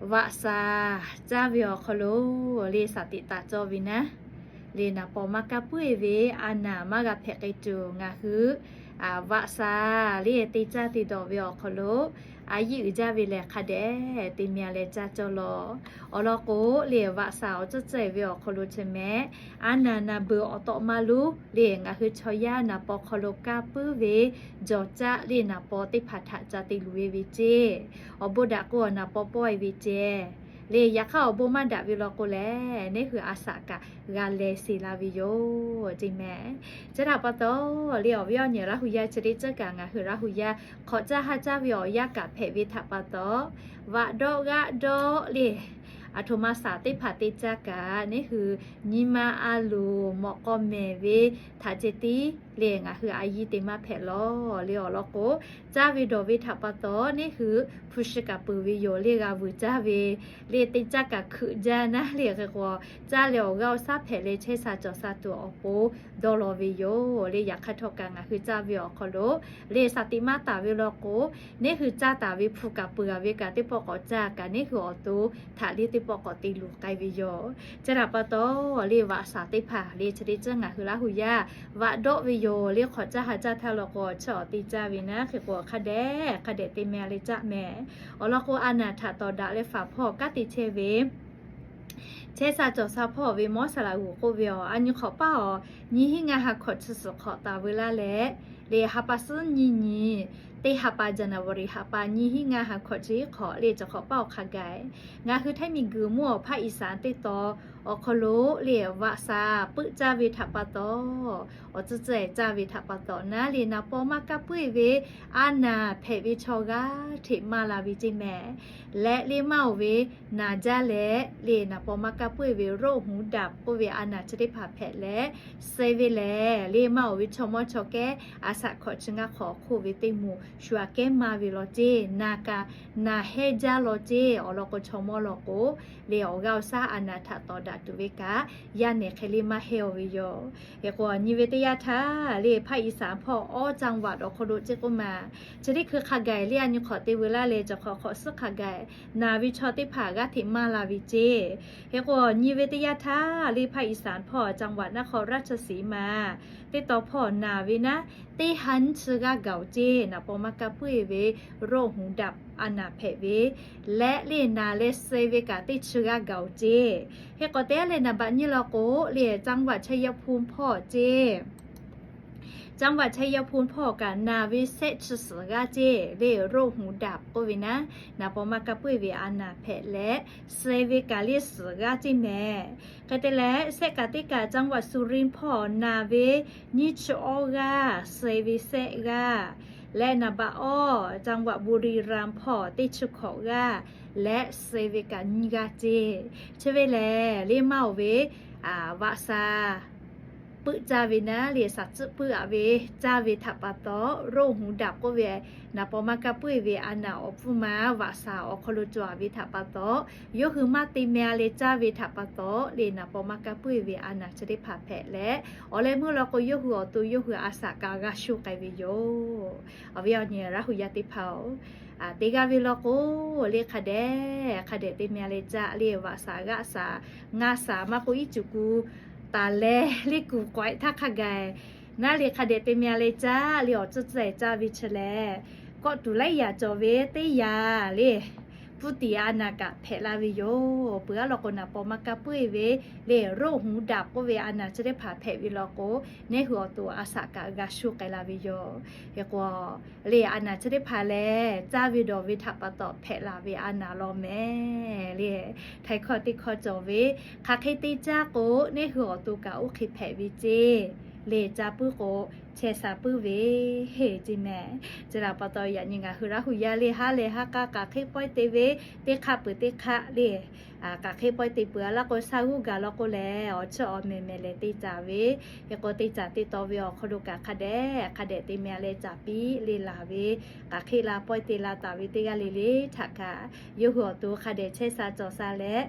Vaꞈ shaˍ caˇ ve awˬ hk'aw lo le shaˍ tiꞈ taˍ cawˇ ve naˉ, le naˍ paw maˇ kaˇ puiˉ ve a naˍ maˇ g'a hpehꞈ k'ai tuˬ ngaˬ hui vaꞈ shaˍ le te caˇ te dawˬ ve awˬ hk'aw lo a yiˇ uiˍ jaˇ ve lehˬ hk'a dehꞈ te meh leh caˇ cawˇ lawˬ. Awˬ lawn k'o le vaꞈ shaˍ awˬ tcuhˉ tcuhˉ ve awˬ hk'aw lo chi meh a naˍ naˍ beuˬ awˬ tawꞈ ma lonˉ le ngaˬ hui chaw yaˇ naˍ paw hk'aw lo kaˇ puiˉ ve jawˬ caˆ le naˍ paw teˇ hpaˍ htaꞈ ca te luˬ ve ve ceˇ. Awˬ bon daꞈ k'o naˍ paw pawehˇ ve ceˇ. Le yaꞈ hk'aˇ awˬ bon maˇ daꞈ ve law k'o lehˬ neˇ hui a shaꞈ kaꞈ g'a leh sheˍ la ve yoˬ ceˇ meh. Chi htaꞈ pa taw le awˬ viˉ awˬ nyi Laˇ hu yaˇ chi teˇ ceuˬ kaꞈ ngaˬ hui Laˇ hu yaˇ hk'awꞈ caˇ ha caˇ ve awˬ yanˇ kaꞈ hpehꞈ ve htaꞈ pa taw, vaꞈ dawˆ g'aˆ dawˆ le aˬ htoꞈ ma shaˍ teˇ hpaˍ te caˇ kaꞈ neˇ hui nyi ma a loˍ mawꞈ k'aw mehˍ ve htaꞈ ceh tiˉ le ngaˬ hui a yiˇ te maˇ hpehꞈ lawˬ. Le awˬ lawn k'o caˇ ve dawˬ ve htaꞈ pa taw neˇ hui hpu shi kaꞈ peuˬ ve yoˬ. Le g'a vuiˬ caˇ ve le te caˇ kaꞈ hkeuꞈ jaˇ naˉ le hk'e k'o caˇ leh awˬ g'aˇ awˬ shaˉ hpehꞈ leh chehˇ sha cawˬ sha tuˬ awˬ pon dawˇ law ve yoˬ. Le yaꞈ hk'aˇ htawˇ kaꞈ ngaˬ hui caˇ ve awˬ hk'aw lo le shaˍ tiꞈ maˇ taˍ ve law k'o neˇ hui caˇ taˍ ve hpu kaꞈ peuˬ a ve kaꞈ teˇ pawˆ k'awꞈ caˇ kaꞈ neˇ hui awˬ to htaꞈ le teˇ pawˆ k'awꞈ te luˬ k'ai ve yoˬ. Chi htaꞈ pa taw le vaꞈ shaˍ teˇ hpaˍ le chi teˇ ceuˬ ngaˬ hui Laˇ hu yaˇ vaꞈ dawˆ ve yoˬ. Le hk'awꞈ caˇ ha caˇ htaˇ law k'o awˬ chiˇ awˬ te caˇ ve naˉ hk'e k'o hk'a dehꞈ hk'a dehꞈ te meh leh caˇ meh. Awˬ lawn k'o a naˍ htaꞈ tawˍ daꞈ leh faˍ hpawˇ kanˉ te chehˇ ve chehˇ sha cawˬ sha hpawˇ ve mawˇ saˍ laꞈ g'uˬ k'oˆ ve awˬ a nyi hk'awꞈ paˇ awˬ nyi hiˉ ngaˇ ha hkawꞈ chi suhˍ hk'awꞈ taˍ veu laˇ leh, le ha pa suhˉ nyiˇ nyi teˇ ha pa January ha pa nyi hiˉ ngaˇ ha hkawꞈ chi hiˉ hk'awꞈ le cawˬ hk'awꞈ paˇ awˬ hk'a gaˬ ngaˬ hui htaiˇ miˬ guiˬ mvuhˇ awˬ hpaˇ iˍ saˍ teˇ taw awˬ hk'aw lo le vaꞈ shaˍ puiˉ caˇ ve htaꞈ pa taw, awˬ tcuhˉ tcuhˉ caˇ ve htaꞈ pa taw naˉ le naˍ paw maˇ kaˇ puiˉ ve a naˍ hpehꞈ ve chaw g'aˇ hteꞈ maˇ la ve ceˇ meh. Leh le maˇ oˬ ve naˍ jaˇ leh le naˍ paw maˇ kaˇ puiˉ ve โรคหูดับ k'oˆ ve a naˍ chi teˇ hpaˍ hpehꞈ leh suh ve lehˬ, le maˇ oˬ ve chaw mawˇ chaw kehˉ a shaꞈ hkawꞈ chi ngaˇ hk'awꞈ hk'oˆ ve teˇ moˍ shu aꞈ kehˉ maˇ ve law ceˇ. Naˍ kaꞈ naˍ hehnˇ jaˇ law ceˇ. Awˬ lawn k'o chaw mawˇ law k'o le awˬ g'aˇ awˬ shaˉ a naˍ htaꞈ tawˍ daꞈ tuˬ ve kaꞈ yaˇ nehˬ hk'e le maˇ hehnˇ oˬ ve yoˬ. Hk'e k'o nyi ve teˇ yanˇ htaˇ le hpaˇ iˍ saˍ hpawˇ awˬ จังหวัด awˬ hk'aw lo ceˇ k'oˆ ma, chi teˇ hkui hk'a gaˬ le a nyi hk'awꞈ te veu laˇ leh cawˬ hk'awꞈ hk'awꞈ suhˉ hk'a gaˬ naˍ ve chaw teˇ hpaˍ g'aˇ hteꞈ maˇ la ve ceˇ. Hk'e k'o nyi ve teˇ yanˇ htaˇ le hpaˇ iˍ saˍ hpawˇ จังหวัดนครราชสีมา teˇ taw hpawˇ naˍ ve naˉ teˇ ha nyiˇ chi g'aˇ gaˬ oˬ ceˇ. Naˍ paw maˇ kaˇ puiˉ ve โรคหูดับ a naˍ hpehꞈ ve leh le naˍ leh suh ve kaꞈ teˇ chi g'aˇ gaˬ oˬ ceˇ. Hk'e k'o teˇ g'aˇ leh naˍ baꞈ nyiˇ law k'o le จังหวัดชัยภูมิ hpawˇ ceˇ. จังหวัดชัยภูมิ hpawˇ kaꞈ naˍ ve sehˆ chi suhˍ g'aˇ ceˇ le โรคหูดับ k'oˆ ve naˉ naˍ paw maˇ kaˇ puiˉ ve a naˍ hpehꞈ leh suh ve kaꞈ le suhˍ g'aˇ ceˇ meh. Hk'e te leh sehˆ kaꞈ teˇ kaꞈ จังหวัดสุรินทร์ hpawˇ naˍ ve nyiˇ chi awˇ g'aˇ, suh ve sehˆ g'aˇ leh naˍ baꞈ awˇ จังหวัดบุรีรัมย์ hpawˇ teˇ chi hkawꞈ g'aˇ leh suh ve kaꞈ nyiˇ g'aˇ ceˇ. Chi ve lehˬ le maˇ oˬ ve vaꞈ shaˍ puiˉ caˇ ve naˉ le shaˍ tcuhˆ puiˉ aꞈ ve caˇ ve htaꞈ pa taw โรคหูดับ k'oˆ ve naˍ paw maˇ kaˇ puiˉ ve a naˍ awˬ pfuhˇ ma vaꞈ shaˍ awˬ hk'aw lo cawˬ aꞈ ve htaꞈ pa taw, yawˇ hui maˇ te meh a leh caˇ ve htaꞈ pa taw le naˍ paw maˇ kaˇ puiˉ ve a naˍ chi teˇ hpaˍ hpehꞈ leh, awˬ leh meuˇ law k'o yawˇ hui awˬ to yawˇ hui a shaꞈ kaꞈ g'a shu k'ai ve yoˬ. Awˬ viˉ awˬ nyi Laˇ hu yaˇ teˇ hpaˍ-oˬ, teˇ g'aˇ ve law k'o le hk'a dehꞈ hk'a dehꞈ te meh a leh caˇ le vaꞈ shaˍ g'aˆ shaˍ ngaˇ shaˍ maˇ k'oˆ iˉ cuˬ ku taˍ leh le kuˬ k'awehꞈ htaˇ hk'a gaˬ naˉ le hk'a dehꞈ te meh a leh caˇ le awˬ tcuhˉ tcuhˉ caˇ ve chi lehˬ, kawˆ tuˬ laiˉ yaꞈ cawˬ ve teˇ yaꞈ le Putin a naˍ kaꞈ hpehꞈ la ve yoˬ. Peuˬ aˉ law k'o naˍ paw maˇ kaˇ puiˉ ve le โรคหูดับ k'oˆ ve a naˍ chi teˇ hpaˍ hpehꞈ ve law k'o, neˇ hui awˬ to a shaꞈ kaꞈ g'a shu k'ai la ve yoˬ. Hk'e k'o le a naˍ chi teˇ hpaˍ lehˬ caˇ ve dawˬ ve htaꞈ pa taw hpehꞈ la ve a naˍ law meh le. Htaiˍ hkawˇ teˇ hkawˇ cawˬ ve, hk'aˬ hk'e te caˇ k'o neˇ hui awˬ to kaꞈ oˇ hk'e hpehꞈ ve ceˇ. Le caˇ puiˉ k'o chehˇ sha puiˉ ve heˆ ceˇ meh. Chi htaꞈ pa taw yaꞈ nyi ngaˬ hui Laˇ hu yaˇ le haˉ leh haˉ k'aˇ k'aˬ hk'e pawehˇ te ve teˇ hk'aˆ peuˬ teˇ hk'aˆ le k'aˬ hk'e pawehˇ te peuˬ a laˇ k'o, sha g'uˇ gaˬ law k'o lehˬ awˬ chiˇ awˬ mehˍ mehˍ lehˬ te caˍ ve. Hk'e k'o te caˍ te taw ve awˬ hk'aw lo kaꞈ hk'a dehꞈ hk'a dehꞈ te meh a leh caˍ piˇ le laˬ ve, k'aˬ hk'e la pawehˇ te la taˍ ve teˇ g'aˇ le le htaꞈ kaꞈ yawˇ hui awˬ to hk'a dehꞈ chehˇ sha cawˬ sha leh,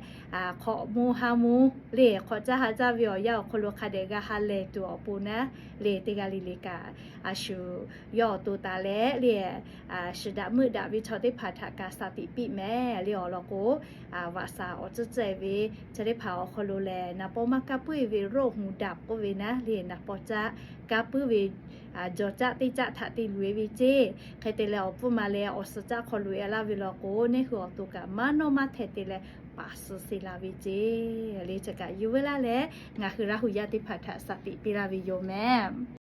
hk'awꞈ mvuh ha mvuh le hk'awꞈ caˇ ha caˇ ve awˬ yanˇ awˬ hk'aw lo hk'a dehꞈ g'a ha lehˬ tuˬ awˬ pon naˉ le teˇ g'aˇ le le kaꞈ, a shu yawˇ awˬ to taˍ leh le, shiˍ daꞈ meuˆ daꞈ ve chaw teˇ hpaˍ htaꞈ kaꞈ shaˍ tiꞈ piˇ mehˍ le. Awˬ lawn k'o, vaꞈ shaˍ awˬ tcuhˉ tcuhˉ e ve chi teˇ hpaˍ awˬ hk'aw lo lehˬ, naˍ paw maˇ kaˇ puiˉ ve โรคหูดับ k'oˆ ve naˉ le, naˍ paw caˆ kaˇ puiˉ ve jawˬ caˆ teˇ caˆ htaꞈ te luˬ e ve ceˇ. Hk'e te leh awˬ pfuhˇ ma leh awˬ suhˍ caˆ hk'aw loꞈ e laˇ ve law k'o, neˇ hui awˬ to kaꞈ maˇ nawˇ maˇ hteh te leh paˍ suh se la ve ceˇ. Le chi kaꞈ yuˬ veu laˇ leh, ngaˬ hui Laˇ hu yaˇ teˇ hpaˍ htaꞈ shaˍ tiꞈ piˇ laˇ ve yoˬ mehˍ.